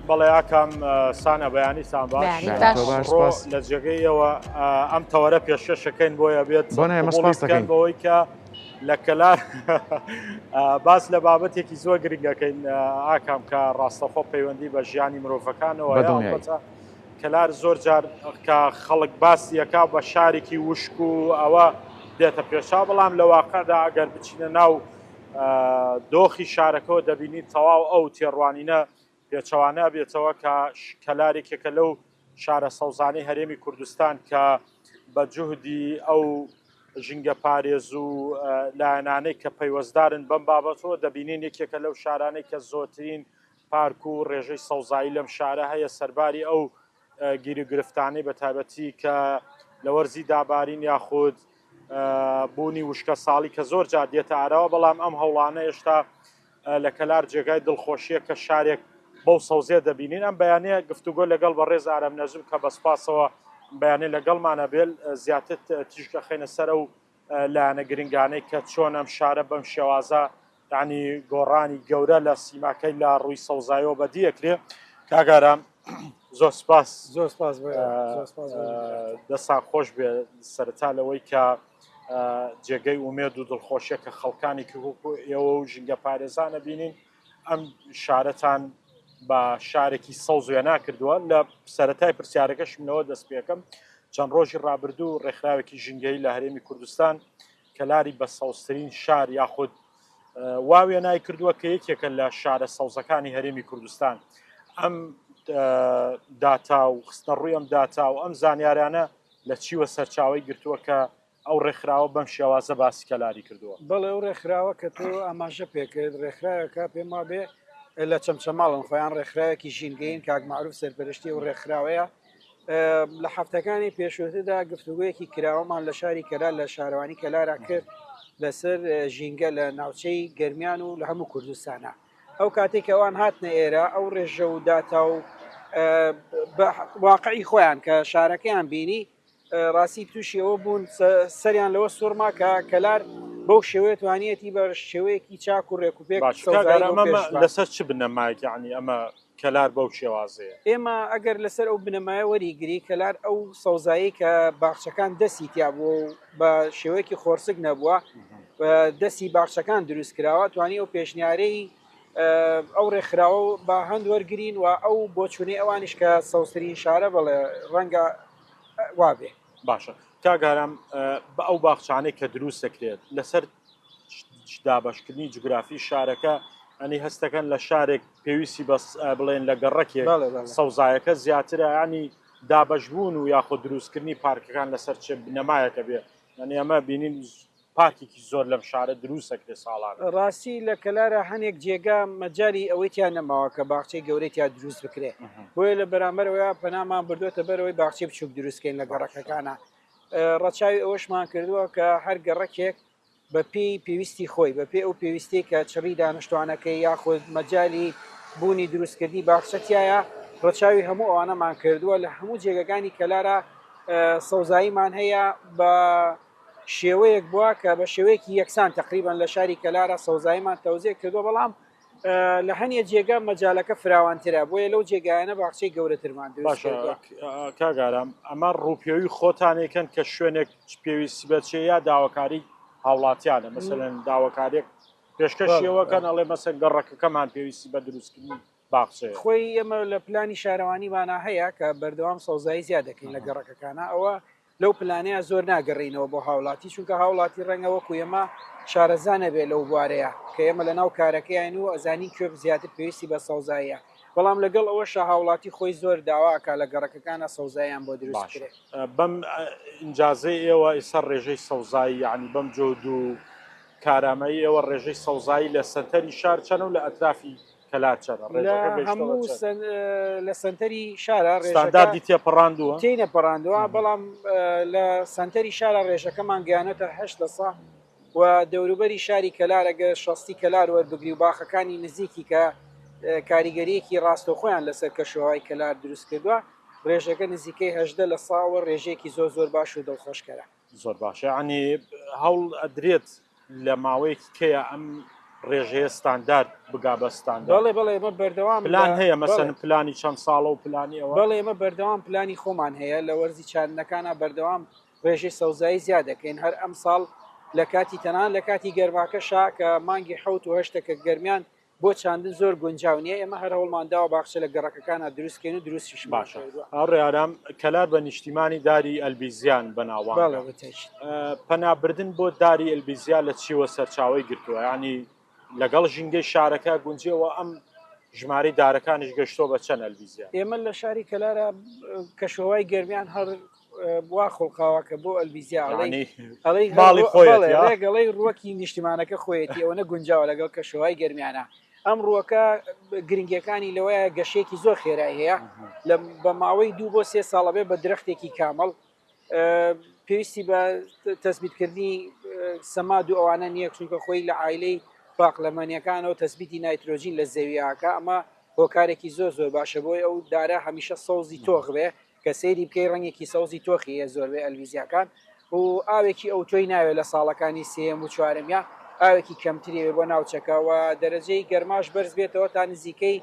بەڵێ ئاکام سانە بەیانی سان باش لە جێگەی ئێوە ئەم تەوەرە پێشکەشەکەین بۆیە بێت بکەن بەوەی کە لە کەلار باس لە بابەتێکی زۆر گرنگەکەین ئاکام کە ڕاستەخۆ پەیوەندی بە ژیانی مرۆڤەکانەوە کەلار زۆر جار کە خەڵک باسی یەکا بە شارێکی وشک و ئەوە دێتە پێشا بەڵام لە واقعدا ئەگەر بچینە ناو دۆخی شارەکەەوە دەبینی تەواو ئەو تێڕوانینە پێچەوانە بێتەوە کە کەلار یەکێکە لەو شارە سەوزانەی هەرێمی کوردستان کە بە جوهدی ئەو ژینگە پارێز و لایەنانەی کە پەیوەستدارن بەم بابەتەوە دەبینین یەکێکە لەو شارانەی کە زۆرترین پارک و ڕێژەی سەوزایی لەم شارە هەیە سەرباری ئەو گیروگرفتانەی بە تایبەتی کە لە وەرزی دابارین یاخود بوونی وشکە ساڵی کە زۆر جار دێتە ئاراوە بەڵام ئەم هەوڵانە هێشتا لە کەلار جێگای دڵخۆشیە کە شارێک بەو سەوزیە دەبینین. ئەم بەیانیە گفتوگۆ لەگەڵ بەڕێز ئارام نەجم کە بە سوپاسەوە بەیانێ لەگەڵمانە بێل زیاتر تیشک ئەخەینە سەر ئەو لایەنە گرنگانەی کە چۆن ئەم شارە بەم شێوازە یعنی گۆڕانی گەورە لە سیماکەی لە ڕووی سەوزایەوە بەدی ئەکرێ. کاک ئارام زۆر سپاس زۆر سپاس دەستان خۆش بێ سەرەتا لەوەی کە جێگەی ئومێد و دڵخۆشیە کە خەڵکانێکی وەکو ئێوە و ژینگە پارێزانە بینین ئەم شارەتان بە شارێکی سەوز وێنا کردووە لە سەتای پرسیارەکەشم لەوە دەست پێکەم چەند ڕۆژی ڕابردوو ڕێکخراوێکی ژینگەی لە هەرێمی کوردستان کەلاری بە سەوزترین شار یاخود وا وێنای کردووە کە یەکێکە لە شارە سەوزەکانی هەرێمی کوردستان ئەم داتا و خستنە ڕووی ئەم داتا و ئەم زانیارانە لە چیوە سەرچاوەی گرتووە کە ئەو ڕێکخراوە بەم شێوازە باسی کەلاری کردووە؟ بەڵێ ئەو ڕێکخراوە کە تۆ ئاماژە پێکرد ڕێکخراوێکە پێم وابێ لە چەمچەماڵن خۆیان ڕێکخراوێکی ژینگەین کاک مەعروف سەرپەرشتی ئەو ڕێکخراوەیە لە هەفتەکانی پێشووتردا گفتوگویەکی کراوەمان لە شاری کەلار لە شارەوانی کەلارا کرد لەسەر ژینگە لە ناوچەی گەرمیان و لە هەموو کوردستانە ئەو کاتێک کە ئەوان هاتنە ئێرە ئەو ڕێژە و داتا و واقعی خۆیان کە شارەکەیان بینی ڕاستی تووشی ئەوە بوون سەریان لەوە سوورما کە کەلار بەو شێوەیە توانیەتی بە شێوەیەکی چاک و ڕێک و پێک لەسەر چ بنەمایەک یعنی ئەمە کەلار بەو شێوازەیە؟ ئێمە ئەگەر لەسەر ئەو بنەمایە وەریگری کەلار ئەو سەوزایی کە باخچەکان دەستی تیا بووە و بە شێوەیەکی خۆرسک نەبووە دەستی باخچەکان دروست کراوە توانی ئەو پێشنیارەی ئەو ڕێکخراوە بە هەند وەرگین و ئەو بۆچوونەی ئەوانیش کە سەوزترین شارە بڵێ ڕەنگە وابێ. باشە کاک ئارام بە ئەو باخچانەی کە دروست دەکرێت لەسەر دابەشکردنی جوگرافی شارەکە ئەنی هەستەکەن لە شارێک پێویستی بەس بڵێن لە گەڕەکێک سەوزایەکە زیاترە ینی دابەشبوون و یاخۆ دروستکردنی پارکەکان لەسەر چ بنەمایەکە بێ یعنی ئەمە بینین پارکێکی زۆر لەم شارە دروست ئەکرێ ساڵانە. ڕاستی لە کەلارا هەنێک جێگا مەجالی ئەوەی تیا نەماوە کە باخچەی گەورەی تیا دروست بکرێ بۆیە لە بەرامبەرەوەیا پەنامان بردووەتە بەرەوەی باخچەی بچووک دروست کەین لە گەڕەکەکانا ڕەچاوی ئەوەشمان کردووە کە هەر گەڕەکێک بە پێی پێویستی خۆی بە پێی ئەو پێویستی کە چڕی دانیشتوانەکەی یاخود مەجالی بوونی دروستکردنی باخچە تایە ڕەچاوی هەموو ئەوانەمان کردووە لە هەموو جێگەکانی کەلارا سەوزاییمان هەیە بە شێوەیەک بووە کە بە شێوەیەکی یەکسان تقریبان لە شاری کەلارە سەوزاییمان تەوزیع کردووە بەڵام لە هەنیە جێگا مەجالەکە فراوانترە بۆیە لەو جێگایانە باخچەی گەورەترمان دروست کردووە. کاک ئارام ئەمە ڕووپێوی خۆتانێکن کە شوێنێک پێویستی بە چێ یا داواکاری هاوڵاتیانە مەسەلەن داواکاریەک پێشکەشیەوەکەن ئەڵێ مەسەن گەڕەکەکەمان پێویستی بە دروستکردنی باخچەیە. خۆی ئێمە لە پلانی شارەوانیمانە هەیە کە بەردەوام سەوزایی زیاد دەکەین لە گەڕەکەکانە ئەوە لەو پلانەیە زۆر ناگەڕێینەوە بۆ هاوڵاتی چونکە هاوڵاتی ڕەنگە وەکو ئێمە شارەزا نەبێت لەو بوارەیە کە ئێمە لە ناو کارەکەیان و ئەزانین کوێ زیاتر پێویستی بە سەوزاییە بەڵام لەگەڵ ئەوەشا هاوڵاتی خۆی زۆر داواکە لە گەڕەکەکانە سەوزاییان بۆ دروست باشە بکرێت. بەم ئینجازەی ئێوە ئیستا ڕێژەی سەوزایی یانی بەم جۆد و کارامەیی ئێوە ڕێژەی سەوزایی لە سەنتەری شار چەنە و لە ئەترافی کەلار چەنە لە ڕێژەکە گەیشتەوە هەموو چەند؟ سەن لە سەنتەری شارە ڕێژەکە ستانداردی تێپەڕاندووە؟ تێی نەپەڕاندووە بەڵام لە سەنتەری شارە ڕێژەکەمان گەیانۆتە هەشت لە سە و دەوروبەری شاری کەلار ئەگەر شەستی کەلار وەربگری و باخەکانی نزیکی کە کاریگەریەکی ڕاستەوخۆیان لەسەر کەشوهەوای کەلار دروست کردووە ڕێژەکە نزیکەی 18 لە ساوە ڕێژەیەکی زۆر زۆر باش و دڵخۆشکەرە. زۆر باشە یانی هەوڵ ئەدرێت لە ماوەیەکی کەیە ئەم ڕێژەیە ستاندارد بگا بە ستاندارد. بەڵێ بەڵێ ئێمە بەردەوام پلان هەیە مەسەن پلانی چەند ساڵە و پلانی ئەوە؟ بەڵێ ئێمە بەردەوام پلانی خۆمان هەیە لە وەرزی چاندنەکانا بەردەوام ڕێژەی سەوزایی زیاد دەکەین هەر ئەمساڵ لە کاتی تەنان لە کاتی گەرماکەشا کە مانگی حەوت و هەشتە کە گەرمیان بۆ چاندن زۆر گونجاو نییە ئێمە هەر هەوڵمان داوە باخچە لە گەڕەکەکانا دروست کەین و دروستیشمان باشە هاوڕێ ئارام کەلار بە نیشتیمانی داری ئەلبیزیان بەناوبانگە بەڵێ بەتەکید. پەنابردن بۆ داری ئەلبیزیا لە چیوە سەرچاوەی گرتووە یانی لەگەڵ ژینگەی شارەکە گونجێوە ئەم ژمارەی دارەکانیش گەشتووە بە چەند ئەلبیزیا؟ ئێمە لە شاری کەلارە کەشوهەوای گەرمیان هەر وا خوڵقاوە کە بۆ ئەلبیزیا ئەڵێی ماڵی خۆیەتی ڕێگەڵی ڕوەکی نیشتیمانەکە خۆیەتی ئەوەنە گونجاوە لەگەڵ کەشوهەوای گەرمیانە ئەم ڕووەکە گرنگیەکانی لەوەیە گەشەیەکی زۆر خێرای هەیە لە بە ماوەی دوو بۆ سێ ساڵە بێ بە درەختێکی کامڵ پێویستی بە تەسبیتکردنی سەماد و ئەوانە نییە چونکە خۆی لە عیلەی پاقلەمەنیەکانەوە تەسبیتی نایترۆجین لە زەویاکە ئەمە هۆکارێکی زۆر زۆر باشە بۆی ئەو دارە هەمیشە سەوزی تۆخ بێ کە سەیری بکەی ڕەنگێکی سەوزی تۆخی هەیە زۆربەی ئەلویزیاکان و ئاوێکی ئەوتۆی ناوێت لە ساڵەکانی سێیەم و چوارەمیا ئاوێکی کەمتری ئەوێ بۆ ناوچەکە و دەرەجەی گەرماش بەرز بێتەوە تا نزیکەی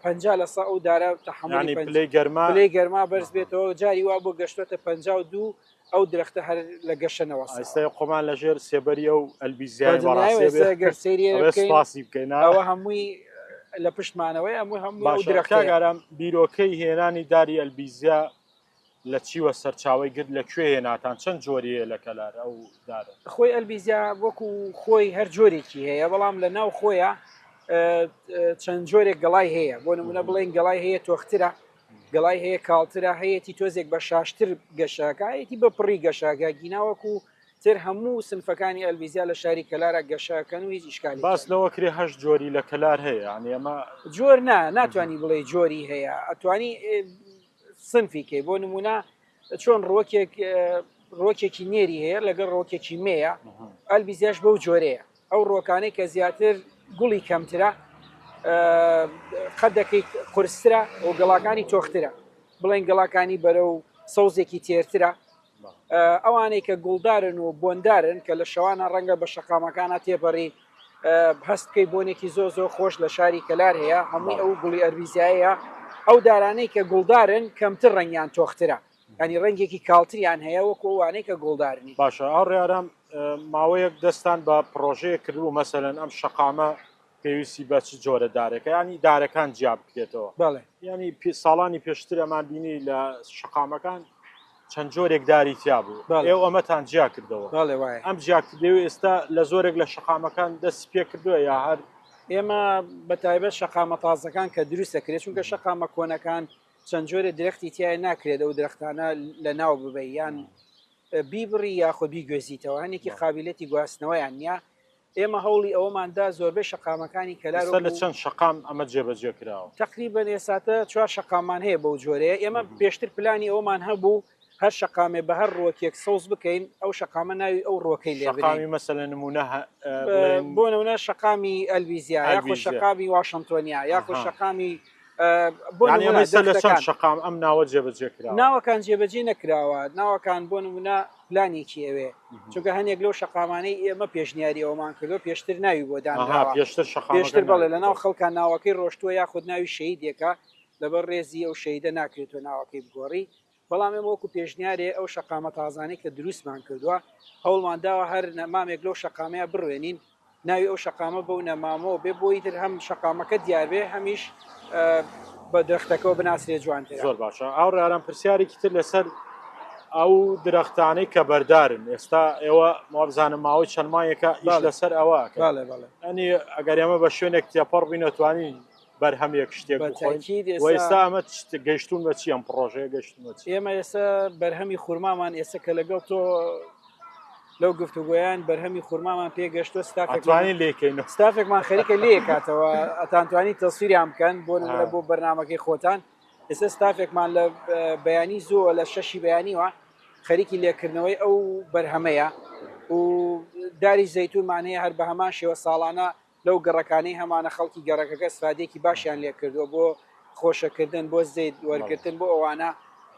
50 لە سە ئەو دارە تەحەمولی پلەی گەرما پلەی گەرما بەرز بێتەوە جاری وا بۆ گەشتۆتە 52 ئەو درەختە هەر لە گەشە نەوەستاوە. ئێستا خۆمان لەژێر سێبەری ئەو ئەلبیزیای گەر سەیری سپاسی بکەین ئەوە هەمووی لە پشتمانەوەی ئەموو هەموو ئەو درەختەیە. ئارام بیرۆکەی هێنانی داری ئەلبیزیا لە چیوە سەرچاوەی گرت لە کوێ هێناتان چەند جۆری هەیە لە کەلار ئەو دارە؟ خۆی ئەلبیزیا وەکو خۆی هەر جۆرێکی هەیە بەڵام لە ناو خۆیە چەند جۆرێک گەڵای هەیە بۆ نمونە بڵێن گەڵای هەیە تۆخترە گەڵای هەیە کاڵترە هەیەتی تۆزێک بە شاشتر گەشەکە هەیەتی بە پڕی گەشەکە گیناوەکو تر هەموو سنفەکانی ئەلبیزیا لە شاری کەلارا گەشەکەن و هیچ ئیشکالی باس لەوە کرێ هەشت جۆری لە کەلار هەیە یانی ئەمە جۆر نا ناتوانانی بڵێ جۆری هەیە ئەتوانی سنفی کەی بۆ نمونە چۆن ڕوەکێک ڕۆکێکی نێری هەیە لەگەڵ ڕۆکێکی مێیە ئەلبیزیاش بەو جۆرەیە ئەو ڕۆکانەی کە زیاتر گوڵی کەمترە قەدەکەی قورسترە و گەڵاکانی تۆخترە بڵێن گەڵاکانی بەرەو سەوزێکی تێرترە ئەوانەی کە گوڵدارن و بۆندارن کە لە شەوانە ڕەنگە بە شەقامەکانە تێپەڕی هەست بکەی بۆنێکی زۆر زۆر خۆش لە شاری کەلار هەیە هەمووی ئەو گوڵی ئەربیزایەیە ئەو دارانەی کە گوڵدارن کەمتر ڕەنگیان تۆخترە ینی ڕەنگێکی کاڵتریان هەیە وەکو ئەوانەی کە گوڵدارنی. باشە هاوڕێ ئارام ماوەیەک دەستان بە پڕۆژەیەک کردبوو مەسەلەن ئەم شەقامە پێویستی بە چ جۆرە دارێکە ینی دارەکان جیا بکرێتەوە بەڵێ ینی ساڵانی پێشتر ئەمان بینی لە شەقامەکان چەند جۆرێک داری تیا بوو ئێوە ئەمەتان جیا کردەوە بەڵێ وایە ئەم جیاکردنەوە ئێستا لە زۆرێک لە شەقامەکان دەست پێ کردووە یا هەر ئێمە بە تایبەت شەقامە تازەکان کە دروست دەکرێت چونکە شەقامە کۆنەکان چەند جۆرە درەختی تایە ناکرێت ئەو درەختانە لە ناو ببەی یان بیبڕی یاخۆ بیگوێزیتەوە هەنێکی قابلەتی گواستنەوەیان نییە ئێمە هەوڵی ئەوەمان دا زۆربەی شەقامەکانی کەلار ئێستا لە چەند شەقام ئەمە جێبەجێ کراوە؟ تەقریبەن ئێساتە چوار شەقاممان هەیە بەو جۆرەیە ئێمە پێشتر پلانی ئەوەمان هەبوو هەر شەقامێ بە هەر ڕووەکێک سەوز بکەین ئەو شەقامە ناوی ئەو ڕووەکەی لێ بنێین. شەقامی مەسەلەن نموونە بڵێین. بۆ نموونە شەقامی ئەلویزیا یاخود شەقامی واشنتۆنیا یاخود شەقامی بۆ نموونە لە چەند شەقام ئەم ناوە جێبەجێ کراوە؟ ناوەکان جێبەجێ نەکراوە ناوەکان بۆ نموونە پلانێکی ئەوێ چونکە هەنێک لەو شەقامانەی ئێمە پێشنیاری ئەومان کردو پێشتر ناوی بۆ دانراوە پێشتر پێشتر بەڵێ لە ناو خەڵکان ناوەکەی ڕۆشتووە یاخود ناوی شەیدێکە لەبەر ڕێزی ئەو شەیدە ناکرێت تۆ ناوەکەی بگۆڕی بەڵام ئێمە وەکو پێشنیارێ ئەو شەقامە تازانەی کە دروستمان کردووە هەوڵمان داوە هەر نەمامێک لەو شەقامەیە بڕوێنین ناوی ئەو شەقامە بەو نەمامەوە بێ بۆی تر هەم شەقامەکە دیار بێ هەمیش بە درەختەکەەوە بناسرێ جوانتر. زۆر باشە هاوڕێ ئارام پرسیارێکی تر لەسەر ئەو درەختانەی کە بەردارن ئێستا ئێوە وابزانم ماوەی چەند مانگێکە ئیش لەسەر ئەوە ئەنی ئەگەر ئێمە بە شوێنێک تێپەڕ بین ئەتوانین بەرهەمێک شتێک ئێستا ئەمە گەشتون بە چی ئەم پڕۆژەیە گەشتون بە چی ئێمە ئێستا بەرهەمی خورمامان ئێستا کە لەگەڵ تۆ لەو گفتوگۆیان بەرهەمی خورمامان پێگەشتوە ستافێکوانی لێکەین ستافێکمان خەریکە لێکاتەوە ئەتانتوانی تەسویریان بکەن بۆ نمونە بۆ بەرنمەکەی خۆتان ئێستا ستافێکمان لە بەیانی زووە لە شەشی بەیانیوە خەریکی لێکردنەوەی ئەو بەرهەمەیە و داری زەیتونمان هەیە هەر بە هەمان شێوە ساڵانە لەو گەڕەکانەی هەمانە خەڵکی گەڕەکەکە ئیسفادەیەکی باشیان لێکردووە بۆ خۆشەکردن بۆ زەیت وەرگرتن بۆ ئەوانە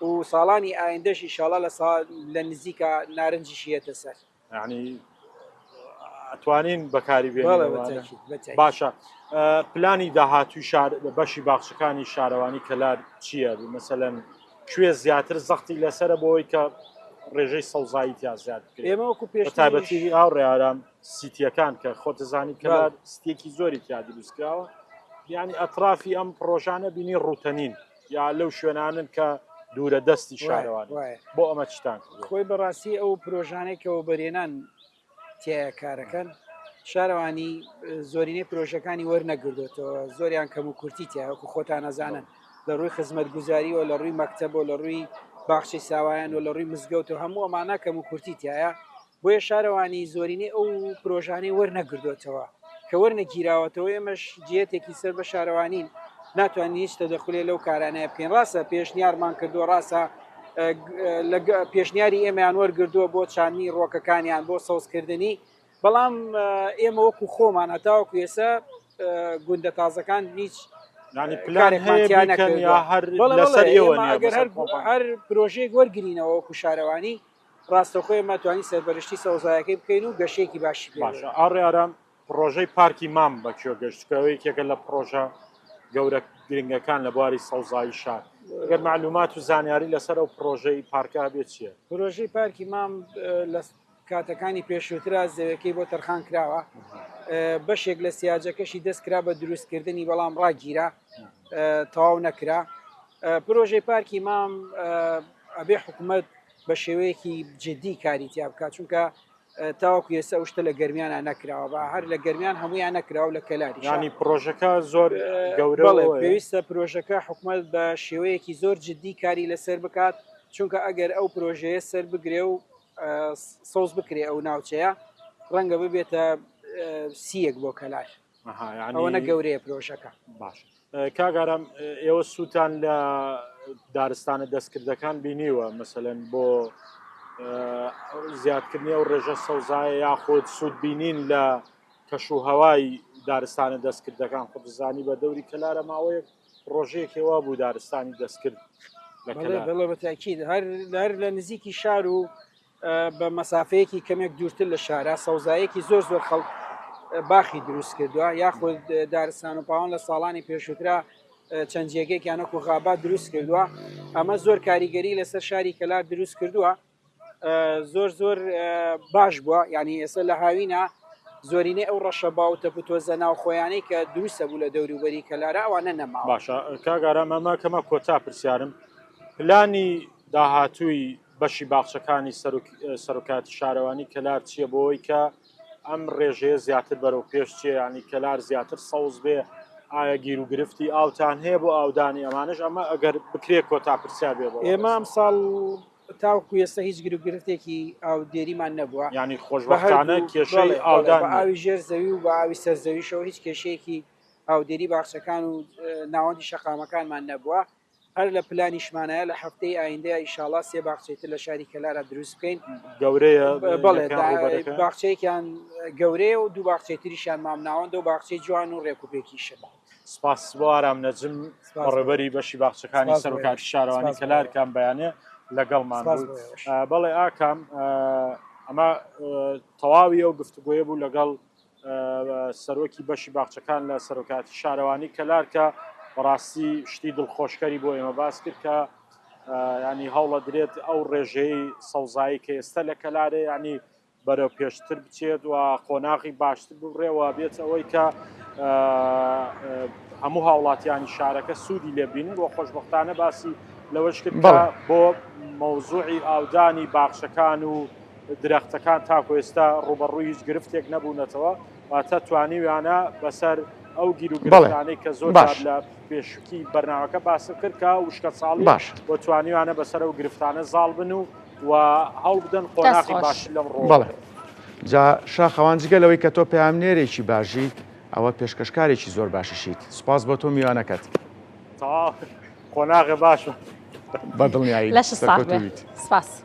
و ساڵانی ئایندەش ئیشاڵا لە سا لە نزیکە نارنجیشی یەتە سەر. یانی ئەتوانین بەکاری بێنین باشە پلانی داهاتوی شار بەشی باخچەکانی شارەوانی کەلار چییە مەسەلەن کوێ زیاتر زەختی لەسرە بۆی کە ڕێژەی سەوزایی تیا زیاد بکرێت ئێمە وەکو پێش تایبەتی هاوڕێ ئارام سیتیەکان کە خۆتەزانی کەلار ستێکی زۆری تیا دروستکراوە یعنی ئەترافی ئەم پرۆژانە بینی ڕوتەنین یا لەو شوێنانن کە دوورە دەستی شارەوانی بۆ ئەمە چتان خۆی بەڕاستی ئەو پرۆژانەی کە وەبەرێنان تایە کارەکەن شارەوانی زۆرینەی پرۆژەکانی وەرنەگردێتەوە زۆریان کەم و کورتی تیا وەکو خۆتان نەزانن لە ڕووی خزمەتگوزاریەوە لە ڕووی مەکتەبەوە لە ڕووی باخچەی ساوایان و لە ڕووی مزگەوت و هەموو ئەمانە کەم و کورتی تایە بۆیە شارەوانی زۆرینەی ئەو پرۆژانەی وەرنەگردۆتەوە کە وەرنەگیراوەتەوە ئێمەش جێتێکی سەر بە شارەوانین ناتوانین هیچ تەدەخولێ لەو کارانەیە بکەین ڕاستە پێشنیارمان کردووە ڕاستە پێشنیاری ئێمەیان وەرگردووە بۆ چاندنی ڕۆکەکانیان بۆ سەوزکردنی بەڵام ئێمە وەکو خۆمان هەتاوەکو ئێستا گوندە تازەکان هیچ هەر پرۆژێک وەرگرینەوە وەکو شارەوانی ڕاستەوخۆ ئێمە توانی سەرپەرشتی سەوزایەکەی بکەین و گەشەیەکی باشی پێ باشە ئاڕێ ئارام پڕۆژەی پارکی مام بە کوێ گەشت چونکە ئەوە یەکێکە لە پڕۆژە گەورە گرنگەکان لە بواری سەوزایی شار ئەگەر معلومات و زانیاری لەسەر ئەو پڕۆژەی پارکە هەبێت چییە؟ پرۆژەی پارکی مام لە کاتەکانی پێشووترا زەویەکەی بۆ تەرخان کراوە بەشێک لە سیاجەکەشی دەست کرا بە دروستکردنی بەڵام ڕاگیرا تەواو نەکرا پرۆژەی پارکی مام ئەبێ حکوومەت بە شێوەیەکی جدی کاری تیا بکات چونکە تاوەکو ئێستا ئەو شتە لە گەرمیانە نەکراوە بە هەر لە گەرمیان هەمویان نەکراوە لە کەلاری ینی پرۆژەکە زۆر گەورە پێویستە پرۆژەکە حکومت بە شێوەیەکی زۆر جدی کاری لەسەر بکات چونکە ئەگەر ئەو پرۆژەیە سەر بگرێ و سەوز بکرێ ئەو ناوچەیە ڕەنگە ببێتە سیەک بۆ کەلار ئەوەنە گەورەیە پرۆژەکە باش کاک ئارام ئێوە سووتان لە دارستانە دەستکردەکان بینیوە مەسەلەن بۆ زیادکردنی ئەو ڕێژە سەوزایە یاخود سوود بینین لە کەش و هەوای دارستانە دەستکردەکان خۆ دەزانی بە دەوری کەلارە ماوەیەک ڕۆژەیەکی وا بوو دارستانی دەستکرد لە بەڵێ بەتاکید هەر هەر لە نزیکی شار و بە مەسافەیەکی کەمێک دوورتر لە شارە سەوزایەکی زۆر زۆر خەڵک باخی دروست کردووە یاخود دارستان و پاوان لە ساڵانی پێشووترا چەند جێگەیەکیان وەکو غابات دروست کردووە ئەمە زۆر کاریگەری لەسەر شاری کەلار دروست کردووە زۆر زۆر باش بووە یعنی ئێستا لە هاوینە زۆرینەی ئەو ڕەشە باو تەپ و تۆزە ناوخۆیانەی کە دروستە بوو لە دەوروبەری کەلارە ئەوانە نەماوە باشە کاک ئارام ئەمە کەمە کۆتا پرسیارم پلانی داهاتووی بەشی باخچەکانی سەرۆکایەتی شارەوانی کەلار چییە بۆ ئەوەی کە ئەم ڕێژەیە زیاتر بەرەو پێش چێ ینی کەلار زیاتر سەوز بێ ئایا گیر و گرفتی ئاوتان هەیە بۆ ئاودانی ئەمانش ئەمە ئەگەر بکرێ کۆتا پرسیار بێ بۆ ئێمە ئەمساڵ تاوەکو ئێستا هیچ گیر و گرفتێکی ئاودێریمان نەبووە ینی خۆشبەختانە کێشەی ئاودان بە ئاوی ژێر زەوی و بە ئاوی سەر زەویشەوە هیچ کێشەیەکی ئاودێری باخچەکان و ناوەندی شەقامەکانمان نەبووە هەر لە پلانیشمانایە لە هەفتەی ئایندەیا ئیشاڵا سێ باخچەی تر لە شاری کەلارا دروست بکەین. گەورەیە بەڵێ باخچەیەکیان گەورەیە و دوو باخچەی تریشیان مامناوەندە و باخچەی جوان و ڕێک و پێکیشن. سپاس بۆ ئارام نەجم بەڕێوبەری بەشی باخچەکانی سەرۆکایەتی شارەوانی کەلار کام بەیانێ لەگەڵمان بوو. بەڵێ ئاکام ئەمە تەواوی ئەو گفتوگۆیە بوو لەگەڵ سەرۆکی بەشی باخچەکان لە سەرۆکاتی شارەوانی کەلار کە بەڕاستی شتی دڵخۆشکەری بۆ ئێمە باس کرد کە ینی هەوڵە درێت ئەو ڕێژەی سەوزایی کە ئێستا لە کەلارێ ینی بەرەو پێشتر بچێت و قۆناغی باشتر بڕێەوە بێت ئەوەی کە هەموو هاوڵاتیانی شارەکە سوودی لێبینن و خۆشببختانە باسی لەوەش کرد بۆ مەوزوعی ئاودانی باخچەکان و درەختەکان تاکو ئێستا ڕووبەڕووی هیچ گرفتێک نەبوونەتەوە، واتە توانیویانە بەسەر ئەو گیروگرفتانەی کە زۆر جار لە پێشکی بەرنامەکە باسم کرد کە وشکەساڵی و توانیویانە بەسەر ئەو گرفتانە زاڵ بن و و هەوڵ بدەن قۆناغی باشتر لەم ڕووەوە بەڵێ جا شاخەوان جگە لەوەی کە تۆ پەیامنێرێکی باشیت ئەوە پێشکەشکارێکی زۆر باشیشیت سوپاس بۆ تۆ میوانەکەت. تەواو قۆناغێ باشە. بە دڵنیایی لەشت ساغ بێ سەرکەوتوو بیت. سپاس.